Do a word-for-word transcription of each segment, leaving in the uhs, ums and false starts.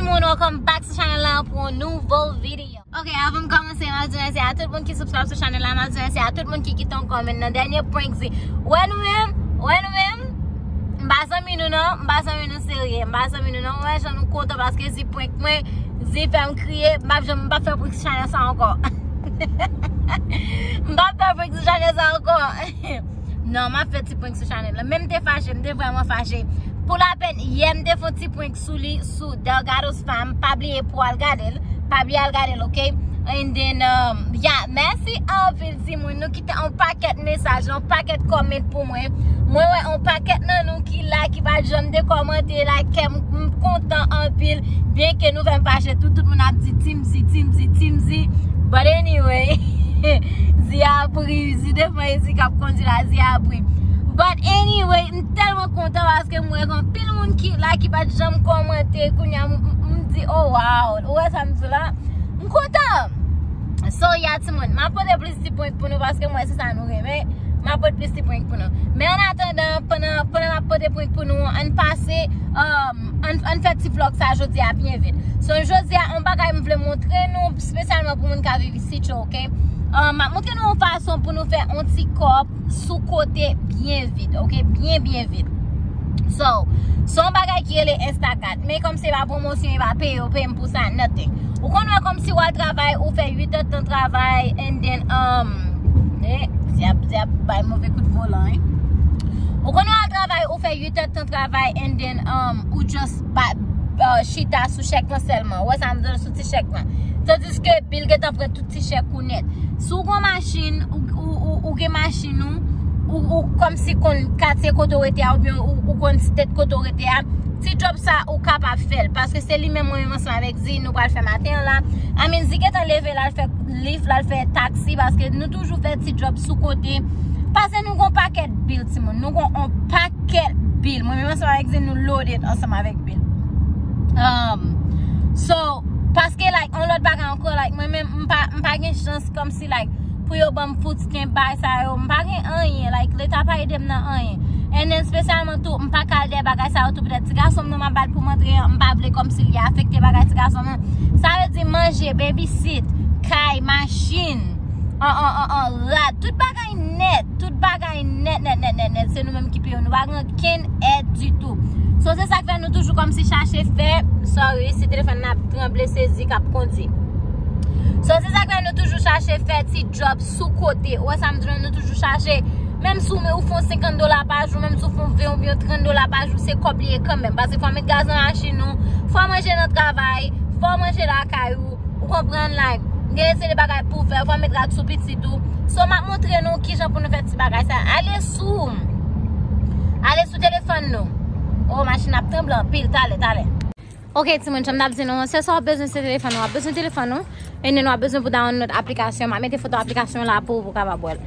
Moun, welcome back to channel la pou yon nouvo video. Ok, avan m kòmanse, m ap di mèsi a tout moun ki subscribe sou channel la, m ap di mèsi a tout moun ki kite yon comment nan dènye prank Zi. Wè nou menm, wè nou menm, m pa zanmi nou non, m pa zanmi nou serye, m pa zanmi nou non, wè jan nou kontan paske Zi prank mwen, Zi fè m kriye, m p ap janm, m p ap fè prank sou channel sa ankò. M p ap fè prank sou channel sa ankò. Non, m ap fè ti prank sou channel la. Men m te fache, m te vrèman fache. Pou lapèn, yè m te fè yon ti prank sou li, sou Delgado's Fam. Pa bliye pou al gade l. Pa bliye al gade l, ok? And then, um, yeah, mèsi anpil, timoun. Nou kite yon pakèt mesaj, yon pakèt comment pou mwen. Mwen wè yon pakèt nan nou ki la, ki pa janm te kòmante, like, kè m, m kontan anpil. Byenke nou fè m fache tou, tout moun ap di Team Zi, Team Zi, Team Zi. But anyway, Zi a pri, Zi devan e Zi k ap kondi la, Zi a pri. But anyway, m tèlman kontan paske m wè gen anpil moun ki la ki pa t janm kòmante. Kounye a, m, m, m di, oh wow, ou wè sa m di la? M kontan. So, yeah, timoun, m ap pote plis ti prank pou nou paske m wè se sa nou renmen. M ap pote plis ti prank pou nou. Men an atandan, pandan, pandan m ap pote prank pou nou, ann pase, um, ann, ann fè ti vlog sa jodi a byen vit. So, jodi a, yon bagay m vle montre nou, espesyalman pou moun k ap viv isit yo, ok? Um, m ap montre nou yon fason pou nou fè yon ti kòb sou kote byen vit, ok? Byen, byen vit. So, se yon bagay ki rele Instacart. Men kòm se pa pwomosyon, e pa peye, yo peye m pou sa, nothing. Ou konn wè kòmsi w al travay, ou fè uit èdtan travay, and then, um, eh, se ap, se ap bay move kout volan, wi. Ou konn wè al travay, ou fè uit èdtan travay, and then, um, ou just ba, uh, chita sou chèk lan sèlman. Ou wè sa m di w, sou ti chèk lan. Tandiske bil gentan pran tout ti chèk ou nèt. Si w gen machin, ou, ou, ou, ou gen machin ou, ou, ou kòmsi konn katye kote w rete a, oubyen ou, ou konn state kote w rete a, ti djòb sa ou kapab fè l. Paske se li menm mwen menm ansanm avèk Zi, nou pral fè maten an la. I mean, Zi gentan leve, l al fè Lyft, l al fè taksi, paske nou toujou fè ti djòb sou kote. Paske nou gon pakèt bil, timoun. Nou gon on pakèt bil. Mwen menm ansanm avèk Zi, nou loaded ansanm avèk bil. Um, so, paske, like, on lòt bagay ankò, like, mwen menm, m pa, m pa gen chans kòmsi, like, pou yo ban m food stamp, bagay sa yo, m pa gen anyen, like, leta pa ede m nan anyen. And then, espesyalman tou, m pa ka al dèyè bagay sa yo tou, petèt ti gason m nan m ap ba l pou m antre an, m pa vle kòmsi li afekte bagay ti gason m nan. Sa vle di manje, babysit, kay, machin, an, an, an, an, rad, tout bagay nèt, tout bagay nèt, nèt, nèt, nèt, nèt, se nou menm ki peye yo, nou pa gen okenn èd ditou. So, se sa k fè nou toujou kòmsi chache fè, sorry, si telefòn nan ap tranble, se Zi k ap kondi. So, se sa k fè nou toujou chache fè ti djòb sou kote. Ou wè sa m di nou, nou toujou chache. Menm si w, ou fè yon senkant dola pa jou, menm si w fè yon ven oubyen trant dola pa jou, se kòb li ye kanmenm. Paske fò w met gaz nan machin ou, fò w manje nan travay, fò w manje lakay ou, ou konprann, like, gen se de bagay pou w fè, fò w met rad sou pitit ou. So, m ap montre nou kijan pou nou fè ti bagay sa. Ale sou, ale sou telefòn nou. Oh, machin ap tranble anpil, talè, talè. Ok, timoun, jan m t ap di nou, se sa w ap bezwen se telefòn ou. W ap bezwen telefòn ou, and then w ap bezwen pou download aplikasyon. M ap mete foto aplikasyon la pou ou, pou w kapab wè l.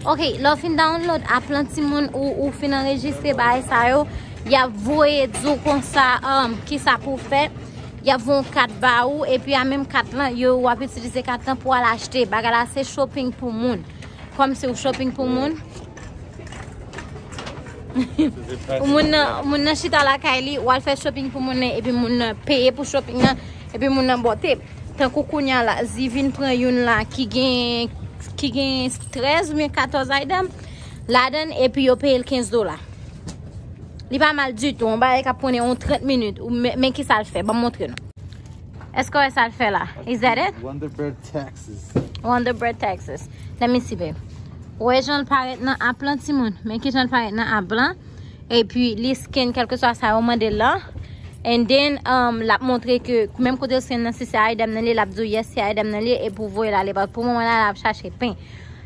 Ok, lè w fin download app lan, timoun, ou, ou fin anrejistre bagay sa yo, y ap voye di w konsa, um, kisa pou w fè. Y ap voye yon kat ba ou, epi a menm kat lan, yo, w ap itilize kat lan pou w al achte. Bagay la se shopping pou moun. Kòmsi w shopping pou moun. Ou moun nan, moun nan chita lakay li, w al fè shopping pou moun nan, epi moun nan peye pou shopping nan, epi moun nan ba w tip. Tankou kounye a la, Zi vin pran youn la ki gen, ki gen trèz oubyen katòz item ladan l, epi yo peye l kenz dola. Li pa mal ditou, yon bagay k ap pran yon trant minit, ou men, men kisa l fè, ban m montre nou. Èske w wè sa l fè la? Is that it? Wonder Bread Texas. Wonder Bread Texas. Let me see, babe. Ou wè jan l parèt nan app lan, timoun? Men ki jan l parèt nan app lan. Epi, li scan kèlkeswa sa yo mande l lan. And then, um, l ap montre ke, menm kote l scan nan, si se item nan li, l ap di w yes, se item nan li, epi w voye l ale. But pou moman la, l ap chache pen.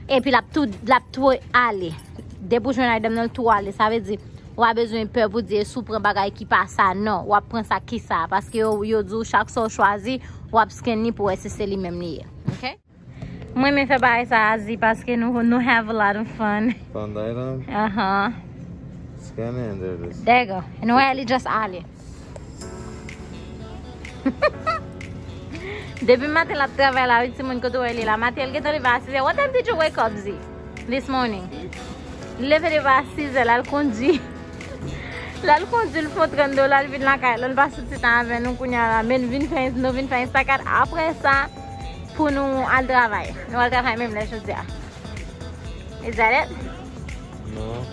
Epi, l ap tou, l ap tou ale. Depi w jwenn item nan, l tou ale. Sa vle di, w pa bezwen pè pou di si w pran bagay ki pa sa, non. W ap pran sa ki sa. Paske yo, yo di w chak sa w chwazi, w ap scan li pou wè si se li menm li ye. Ok? Mwen renmen fè bagay sa a Zi paske nou, nou have a lot of fun. Fun item? Ahan. Scan it and there it is. There you go. And wè li just ale. Depi maten l ap travay la, wi, timoun, kote w wè li la. Maten l gentan leve a sis è. What time did you wake up, Zi? This morning. Li leve depi a sis è, l al kondui. Lè l kondi, l fè yon trant dola, l vin lakay, lè l pa soti tan avè nou kounye a la, men vin fè, nou vin fè Instacart. Apre sa, pou nou al travay. Nou al travay menm lè jodi a. Is that it? No.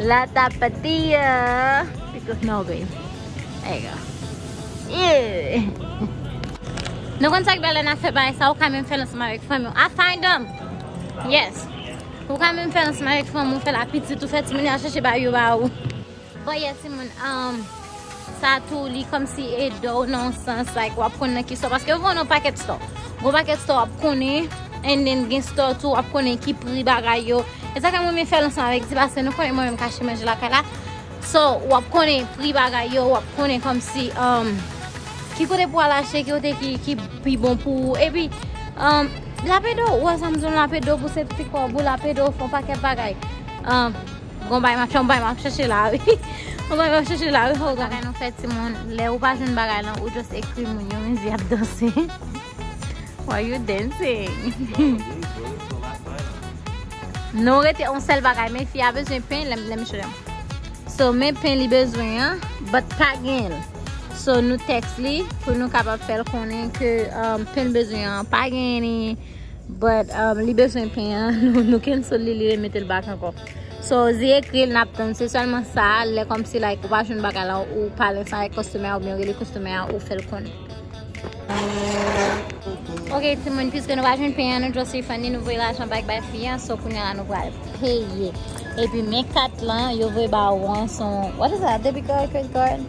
La tapatilla. Because no, babe. There you go. Yeah. Nou konn sa k bèl lè n ap fè bagay sa, ou ka menm fè l ansanm avèk fanmi w. I find them. Yes. Ou ka menm fè l ansanm avèk fanmi w, fè l a pitit ou, fè timoun yo al chèche bagay yo ba ou. Bon, yeah, timoun, um, sa tou, li kòmsi ede w nan yon sans, like, w ap konn nan ki store, paske yo vann yon pakèt store. Gon pakèt store w ap konnen, and then gen store tou, w ap konnen ki pri bagay yo. E sa k fè mwen renmen fè l ansanm avèk Di, paske nou konnen mwen menm kache manje lakay la. So, w ap konnen pri bagay yo, w ap konnen kòmsi, um, ki kote pou al achte, ki kote ki, ki pi bon pou ou. Epi, um, l ap ede w, ou wè sa m di w, l ap ede w pou se ti kòb ou, l ap ede w fè yon pakèt bagay. Um, Gon bay m ap, gon bay m ap chèche la, wi. Gon bay m ap chèche la, wi, hold on. Bagay nou fè timoun, lè ou pa jwenn bagay lan, ou just ekri moun yo, men y ap danse. Why you dancing? Nou rete yon sèl bagay, men fi a bezwen pen, lè, lè m show them. So, men pen li bezwen an, but pa gen l. So, nou text li pou nou kapab fè l konnen ke, um, pen l bezwen an, pa gen li. But, um, li bezwen pen an, nou, nou cancel li, li remete l back ankò. So, Zi ekri l, n ap tann. Se sèlman sa, lè kòmsi, like, ou pa jwenn bagay la, ou pale ansanm avèk customer a, oubyen ou rele customer a, ou fè l konnen. Ok, timoun, piske nou pa jwenn pen an, nou just refund li, nou voye lajan back bay fi an, so kounye a la nou pral peye. Epi men kat lan, yo voye ba ou an, se yon, what is that? Debit card, credit card?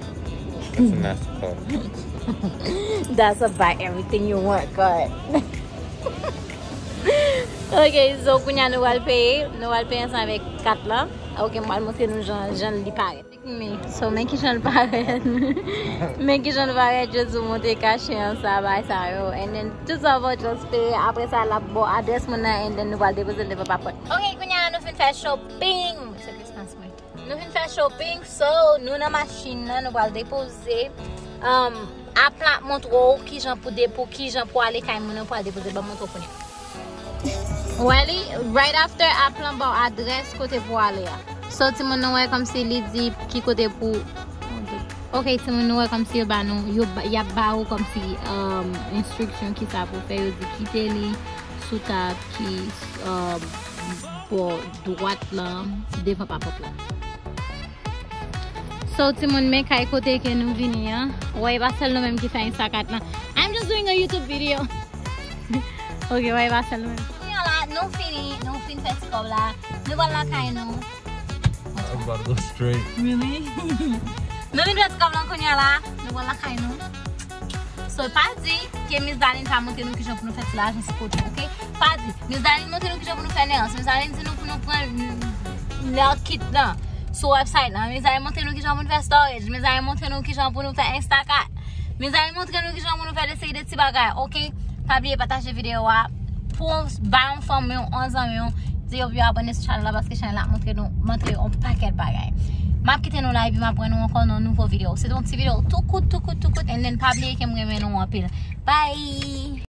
That's a MasterCard. That's a buy everything you want card. Ok, so kounye a nou pral peye, nou pral peye ansanm avèk kat lan. Ok, m pral montre nou jan, jan li parèt. Men, so, men kijan l parèt. Men kijan l parèt, Jezi montre kache an sa, bagay sa yo. And then, tout sa w just peye, apre sa, l ap ba w adrès moun nan, and then nou pral depoze l devan papòt. Ok, kounye a nou fin fè shopping. Se Christmas mwen. Nou fin fè shopping, so nou nan machin nan, nou pral depoze. Um, app la ap montre w kijan pou depo, kijan pou ale kay moun nan, pou al depoze l, ban m montre w kounye a. Wè li, right after app lan ba w adrès kote pou ale a. So timoun nou wè kòmsi li di ki kote pou. Ok, timoun nou wè kòmsi yo ba nou, yo ba, y ap ba ou kòmsi, um, enstriksyon ki sa pou fè, yo di kite li sou tab ki, um, bò dwat lan, devan papòt la. So, timoun, men kay kote ke nou vini an. Wè, e pa sèl nou menm ki fè Instacart lan. I'm just doing a YouTube video. Ok, wè, e pa sèl nou menm. Kounye a la, nou fini, nou fin fè ti kòb la. Nou pral lakay nou. I'm about to go straight. Really? Nou vin fè ti kòb lan kounye a la. Nou pral lakay nou. So, pa di ke Miss Darlene pa montre nou kijan pou nou fè ti lajan sou kote, ok? Pa di. Miss Darlene montre nou kijan pou nou fè nails. Miss Darlene di nou pou nou pran, mm, nail kit lan sou website lan. Miss Darlene montre nou kijan pou nou fè storage. Miss Darlene montre nou kijan pou nou fè Instacart. Miss Darlene montre nou kijan pou nou fè de seri de ti bagay, ok? Pa bliye pataje videyo a. Pou w bay yon fanmi w, yon zanmi w, di yo pou yo abòne sou chanèl la, paske chanèl la ap montre nou, montre yon pakèt bagay. M ap kite nou la epi m ap wè nou ankò nan yon nouvo videyo. Se te yon ti videyo tou kout, tou kout, tou kout, and then pa bliye ke m renmen nou anpil. Bye!